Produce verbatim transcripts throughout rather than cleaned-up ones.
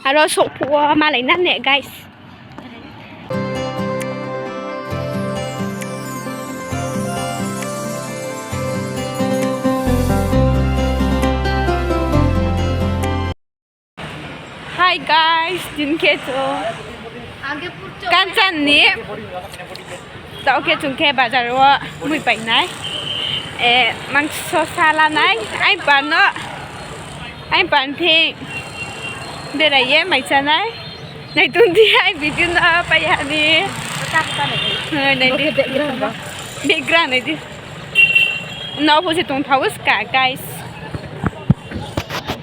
Aro souhphuh wo malai na ne, guys. Hi guys, tini khe chung Kanchan ni, taoh khe chung khe bazar wo mui pai nai. Eh, mangso sa la nai, aini par no, aini par thing berai ye mai chá nai. Nai tong di, aini video no pai ya ni. Nai di. Background nai di. No pho se tongthao ska, guys.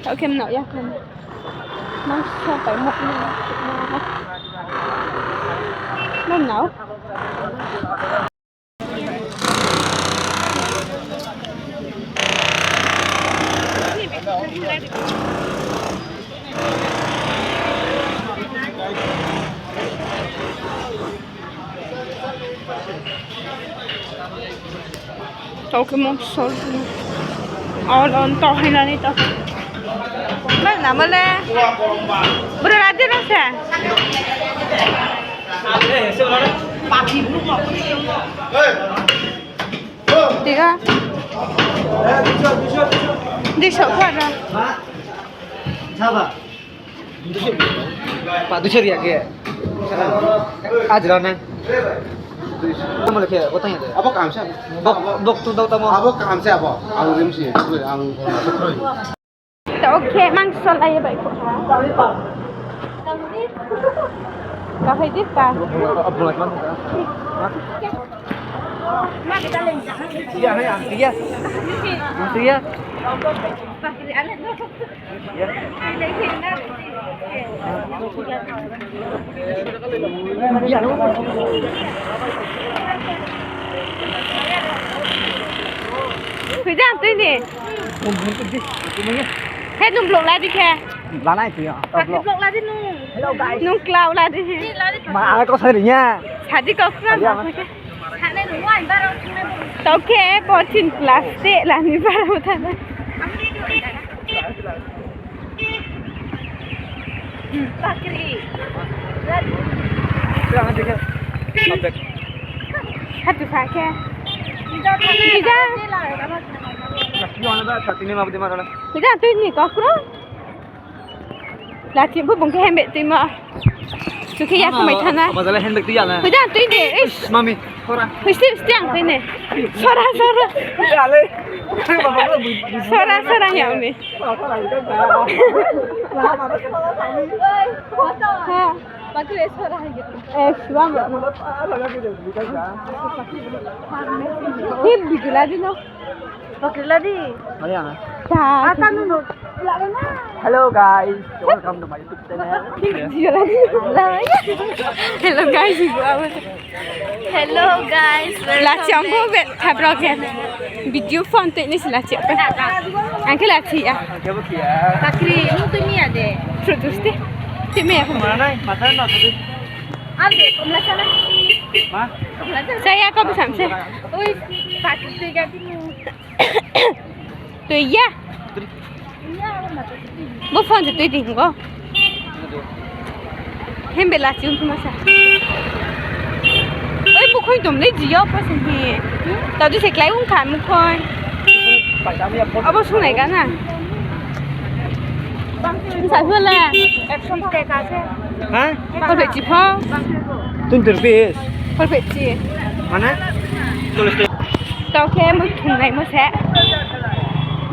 Taoh khe mna ya kha. Mangso pai mo. Mna. Taoh khe mangso. Aro taoh hai nani taoh. Mal nama le. Bro, rade na se. Tiga. Di sok kha na. Pa duiso ri ya khe. Ajra nai. Tamo le khe, bo tang ya de. Abo kaham se. Bok, bok tu dau tamo. Abo kaham se abo. Ang rim si, ang. Taoh khe mangso la ye bai kho. Kaphai di pa. Iya, iya, iya. Iya. Hoi jang tui ni. He nung vlog la di khe. Lanai tui ya. Pati vlog la di nung. Hello guys. Nung klau la di. Ma, ang kau sa ri ya. Sadi kau kra ma. Taoh khe bo thin class te lani baro thana. Hatu sa khe. Tija. Tija, tui ni kokro. Lachi bo bung khe handbag tuimo. Chu khe ya khumai thana. Aba jala handbag tui ya na. Hoi da tui de. Ish. Mami, sora. Hoi, still, still ang pene. Sora, sora. Sora, sora ya ni. Ha. Bakle sora ya. Eh, suam. Hip bigla di no. Bakri la di. Maya na. Ata nu no. Hello guys, welcome to my YouTube channel. Hello guys, ibu abu. Hello guys, welcome. Lachi ang bo back. Be thabro khe. Video phone te ni sila chi. Ang khe lachi ya. Kebo kia. Bakri, nung tui mi ya de. Fruit juice te. Tui mi ya. Mana nai, mata na tadi. Ang de, komla sana. Ma? Komla sana. Saya kau bisa mse. Ui, bakri tui ga di nu. Tui ya. Bo phone se tui di hing bo. Handbag lachi ong tuma sa. Oi, mukhoi tom le jio pho se hi. Tadi se klái ong kha mukhoi. Abo sungnai ga na. Sa pho le. Ha? Kolpeh chi pho. Twenty rupees. Kolpeh chi. Mana? Tau khe mui thumnaimo se.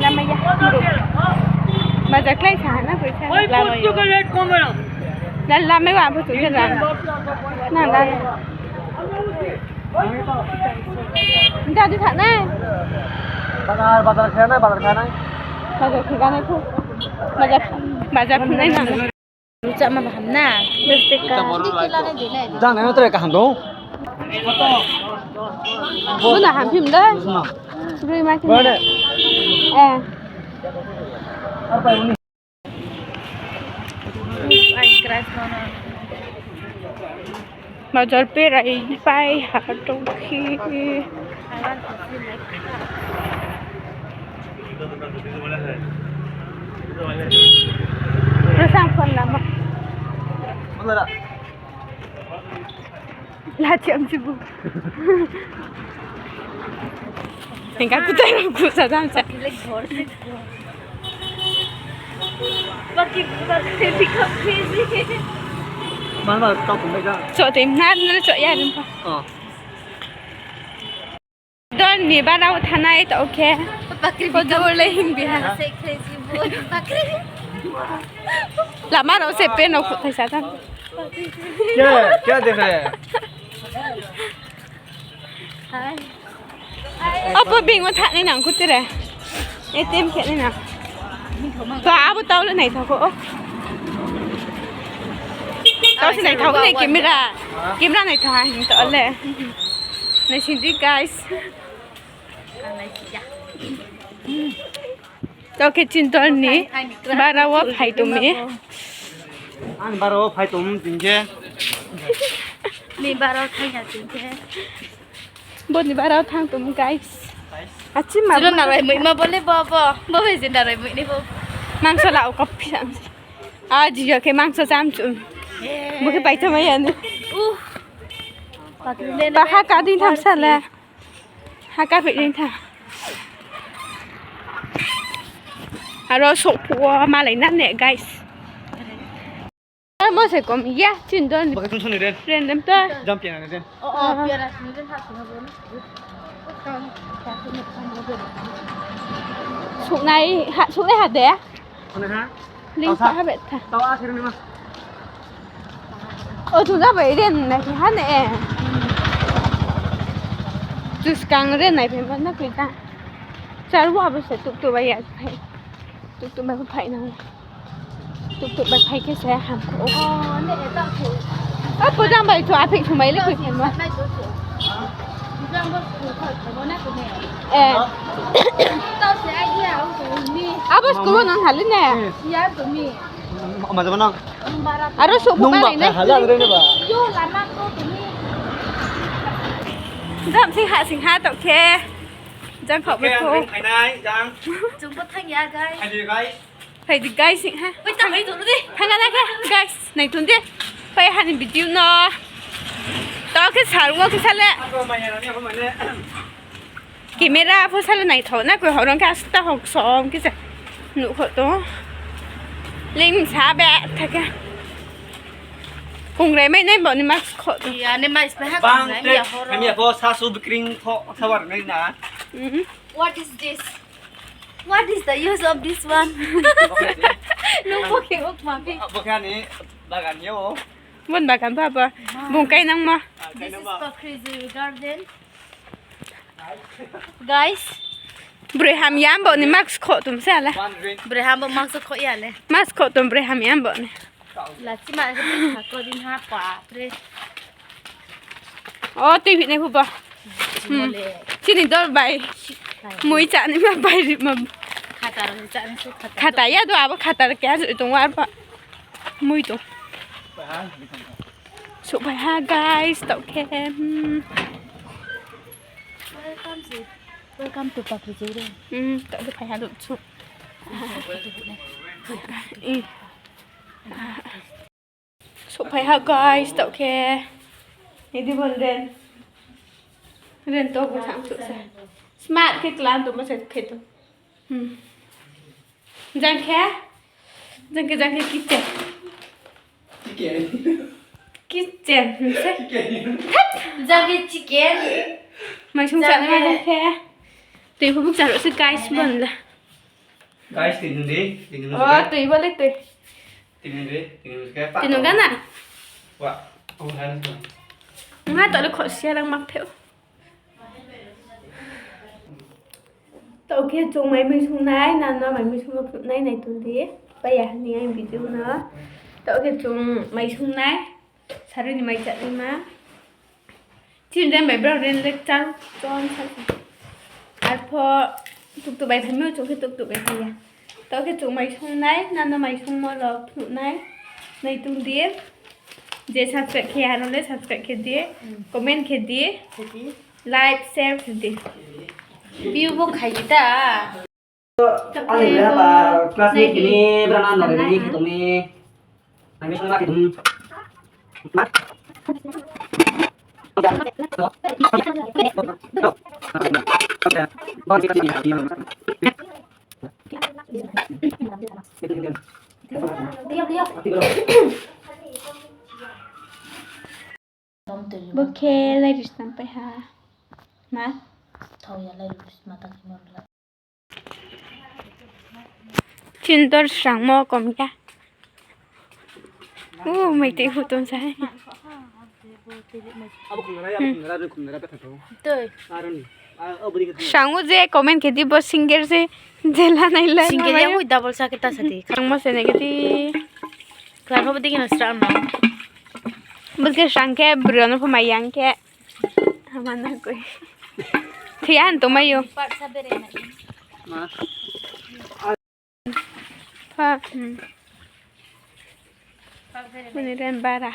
Lamai ya. Bazar klái sa na koi sa. Lamai ya. Lamai wa bo tu na. Na na. Nda di thanai. Bazar, bazar khe nai, bazar khe nai. Bazar khe nai phu. Bazar, bazar phu nai na. Ruchak ma baham na. Jang nai no tre kaham dong. Bo na ham phim dai. Broi ma khe. Bro ne. Eh. Bazar berai pai ha tongkhi. Rosang phone lama. Lachi ang sibu. Hingka kutai rong kusa jam sa. Bakri, bakri, become crazy. Mana mana tau pun baik dah. Cok tim na, na cok ya rim pa. Oh. Dol ni bara wo thanai to khe. Bakri, bakri. Kodo le hing biha. Say crazy boy. Bakri. Lama rao se pen rao khuthai sa tang. Kya, kya dekh rahe hai? Hai. Opo bing wo thanai nang kutere. A T M khe nai nang. To abo tau le naithao kho. Tau se naithao ne camera. Camera naithao ha hing to le. Naising di guys. To khe chini dol ni bara wo phai tong mi. Ani bara wo phai tong mi tong khe. Ni bara wo phai ya tong khe. Bo ni bara wo thang tong mi guys. Achi ma. Chilo bo narai mui ma bo le bo bo. Bo bai je narai mui ni bo. Mangso la o kopi sam. A jiyo khe mangso cham chum. Bo khe pai tong mai ya ni. Uh. Paha ka ding tham sa le. Ha ka phi ding tha. Aro souh phuh wo malai na ne guys. Ar mo se kom ya chini dol ni. Bakha chung soni ren. Ren dem to. Jam piana ni ren. Oh, oh, piana sini ren ha sini ren. Souhnai ha, souhnai ha de. Ano ha? Ling sa ha bet tha. Tau a sini ma. O tu da bai ren na ki ha ne. Tu skang ren nai phe ma na kui ta. Char wa bo se tuk tuk bai ya phai. Tuk tuk bai phai na. Tuk tuk bai phai khe se ham kho. O, ne e tau khe. O, pojang bai thu aphik thumai le khe ma. Eh. Abo school wo nang hali ne. Aro souh phuh ma nai ne. Jam sing ha sing ha tau khe. Jang khau bo kho. Chung bo thang ya, guys. Phai di guys, ha. Oi, tang ri tong di. Thang na khe, guys, nai tong di. Phai ha ni video no. To khe sal wo khe sale. Camera pho sale naithao na koi horong khe asta hok som khe se. Nuh kho to. Ling sa be tha khe. Kongrai mai nai bo ni mask kho to. Ya ni mask pai ha kongrai mai ya horong. Kami ya pho sasu bikring kho sabar nai na. What is this? What is the use of this one? Nung bo khe bo kma phi. Bo khe ani bagan yo. Bon bagan ba ba. Bung kai nang ma. This is Pakri Garden. Guys. Broi hamya bo ni mask kho tum se ale. Broi ham bo mask kho ya le. Mask kho tum broi hamya bo ni. Lachi ma khe thako din ha pa pre. O, tui phi nai phu bo. Chini dol bai. Mui chá ni ma bai ri ma. Khata ya do abo khata khe ha tong ar pa. Mui tong. Souhphai ha guys, tau khe. Welcome to, welcome to Pakri Jere. Tau khe phai ha do chu. Souhphai ha guys, tau khe. Edi bon ren. Ren to bo tham chu se. Smart khe klan to ma se khe to. Jang khe? Jang khe, jang khe kitchen. Kitchen se. Jang khe chicken. Maisong chá nai ma jang khe. Tui pho bukcha rao se guys bon le. Guys, tui nung di, tui nung di. O, tui bo le tui. Tui nung di, tui nung di. Tui nung gana? Wa, ang hai nung. Nga to le kho sia rang mak pheo. Tau khe chung mai mui sung nai, nang no mai mui sung no phnuh nai nai tong di. Pai ya ni ang video no. Tau khe chung mai sung nai. Sarui ni mai chá nai ma. Chini ren bai brao ren lecture chon sa se. Arpho tuktuk bai phai mi, chung khe tuktuk bai phai ya. Taoh khe chung mai song nai, nano mai songmo rao phnuh nai, nai tong di. Je subscribe khe ya rao le subscribe khe di, comment khe di, like, share khe di. View bo khai di ta. Ani le ba class ni kini brana no ni khe tong ni. Ani song na khe tong. Bo khe lairi snam pai ha. Ma? Chini dor srangmo kom ya. U, mai tei hu tong sa. Srang o je comment khe di bo singer se, je la nai la. Singer ya hui double sa khe ta sa di. Srangmo se nai khe di. Klar pho bo dei khe no srang no. Bo khe srang khe broi no pho mai yang khe. Ama na koi. Thia han tongmai ou. Pha, hmm. Mani ren bara.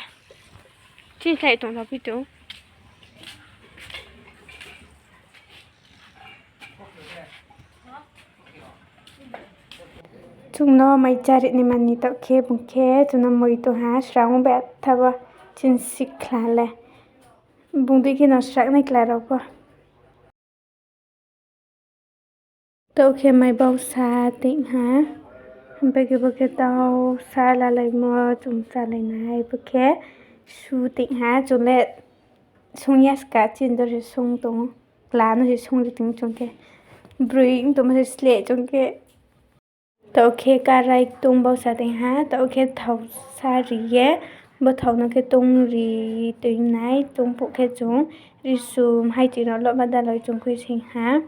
Chini khlai tong tho phi tong. Chung no mai chári ni mani taoh khe bung khe chung no moi tong ha, srang o bai tha bo chini sikhla le. Bung dei khe no srang nai kla rao pho. Taoh khe mai bausa ting ha. Himpai khe bo khe tau sa lalaimo chung chálai nai, bo khe su ting ha. Chung le sung ya ska, chini dor se sung tong ou. Kla no se sung ri tong chung khe. Broi ong tongmo se sleh chung khe. Taoh khe karai tong bausa ting ha, taoh khe thao sa ri ye, bo thao no khe tong ri tui nai, tong phuh khe chung risum hai ti no loh ma daloi chung khuising ha.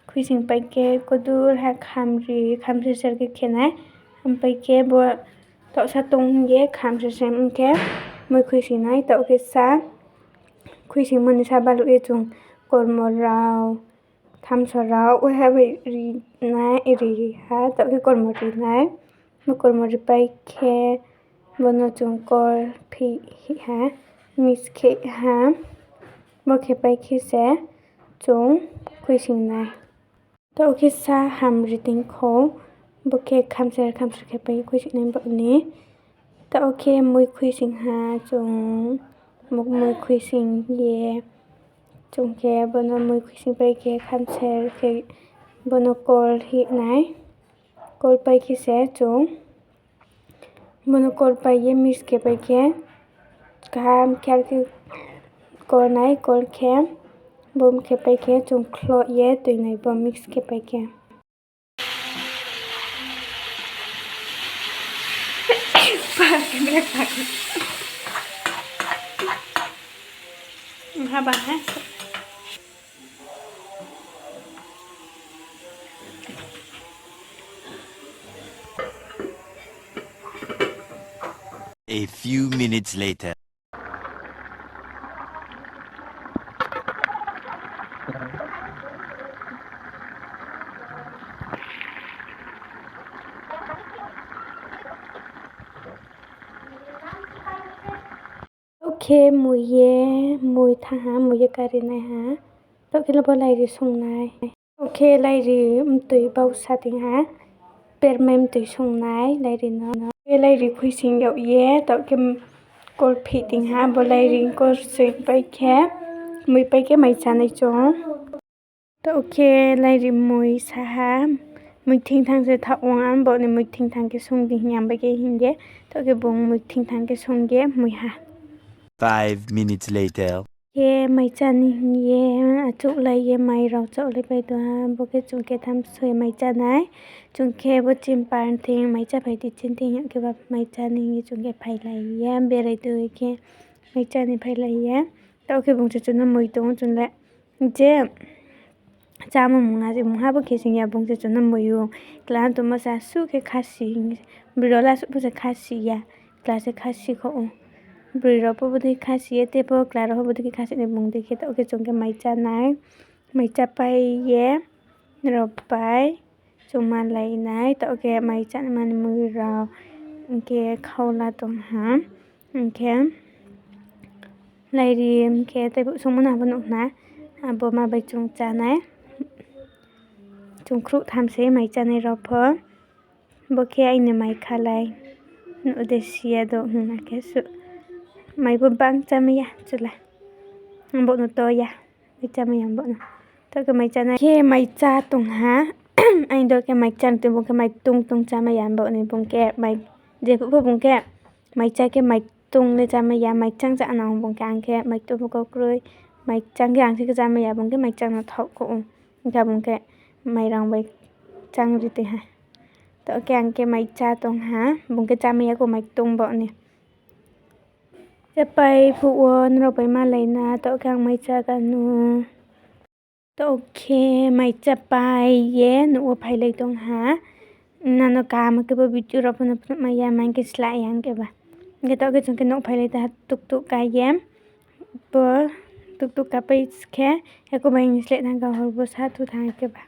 Khuising pai khe kodur ha khamri, khamri ser khe khe nai. Himpai khe bo taoh sa tong ye khamri ser ong khe moi khuising nai, taoh khe sa khuisingmo ni sa baluh ye chung kormo rao, thamso rao, uaiha bai ri nai, ri ha, taoh khe kormo ri nai. Bo kormo ri pai khe, bo no chung kol phih ha, mix khe ha. Bo khe pai khe se chung khuising nai. Taoh khe sa hamri ting khou, bo khe khamser khamser khe pai khuising nai bo ni. Taoh khe moi khuising ha chung, moi khuising ye, chung khe bo no moi khuising pai khe khamser khe bo no kol hih nai. Kol pai khe se chung bo no kol pai ye mix khe pai khe kaham khe ar khe kol nai, kol khe bo khe pai khe chung khloh ye tui nai bo mix khe pai khe. A few minutes later. Taoh khe moi ye, moi thanng ha, moi ye kari nai ha. Taoh khe le bo lairi sung nai. Taoh khe lairi mtoi bausa ting ha, permai mtoi sung nai lairi no. Khe lairi khuising yag ye, taoh khe kol phih ting ha, bo lairi kol sing pai khe, moi pai khe mai chá nai chung. Taoh khe lairi moi sa ha, moi thingthang se thaoh ong, ang bo ni moi thingthang khe sung di hing ye, ang bai khe hing ye, taoh khe bung moi thingthang khe sung ye moi ha. Five minutes later. Khe mai chá ni hing ye achouhlai ye mai rao chaohlai pai tong ha, bo khe chung khe thamso ye mai chá nai. Chung khe bo chini par thing mai chá phai di, chini thing yag khe ba mai chá ni hing ye chung khe phailai ye, berai tui khe mai chá ni phailai ye. Taoh khe bung se chung no moi tong ou, chung le je chámo mungha se mungha bo khe sing ya, bung se chung no moi ou. Kla tongmo se asuh khe khasi, broi rao le asuh pho se khasi ya, kla se khasi kho ou. Broi rao pho bodei khasi ye, tei pho kla rao pho bodei khe khasi nai, bung dei khe. Taoh khe chung khe mai chá nai, mai chá pai ye, nrao pai Chung malai nai, taoh khe mai chánaima ni mui rao, hing khe khaula tong ha, hing khe lairi, hing khe tei sungmo no abo nuh na, abo ma bai chung chá nai. Chung khruh tham se mai chánai rao pho. Bo khe aini mai khalai. Nuh de si ya do hing na khe suh. Mai bo bang chámai ya chla. Bo no to ya. Mai chámai ya bo no. Taoh khe mai chánai khe mai chá tong ha. Aini dol khe mai chá tong, bung khe mai ktung ktung chámai ya bo ni, bung khe mai, jephuh pho bung khe mai chá khe mai ktung le chámai ya, mai chang chá nang bung khe, ang khe mai ktung pho kau kroi, mai chang khe ang se khe chámai ya, bung khe mai chang no thaoh kho ou. Hing khe bung khe mairang bai chang ri tong ha. Taoh khe ang khe mai chá tong ha, bung khe chámai ya kho mai ktung bo ni. Chápai phuh wo nrao bai malai na, taoh khe ang mai chá kanu. Taoh khe mai chápai ye nouh wo phailai tong ha. Nano kaham khe bo video rao pho no phnuhmai ya, mai khe slái ya hing khe ba. Hing khe taoh khe chung khe nouh phailai tong ha, tuktuk ka ye. Bo tuktuk kapai khe, eko bai ni slái thanng kha, hor bo sa thu thanng khe ba.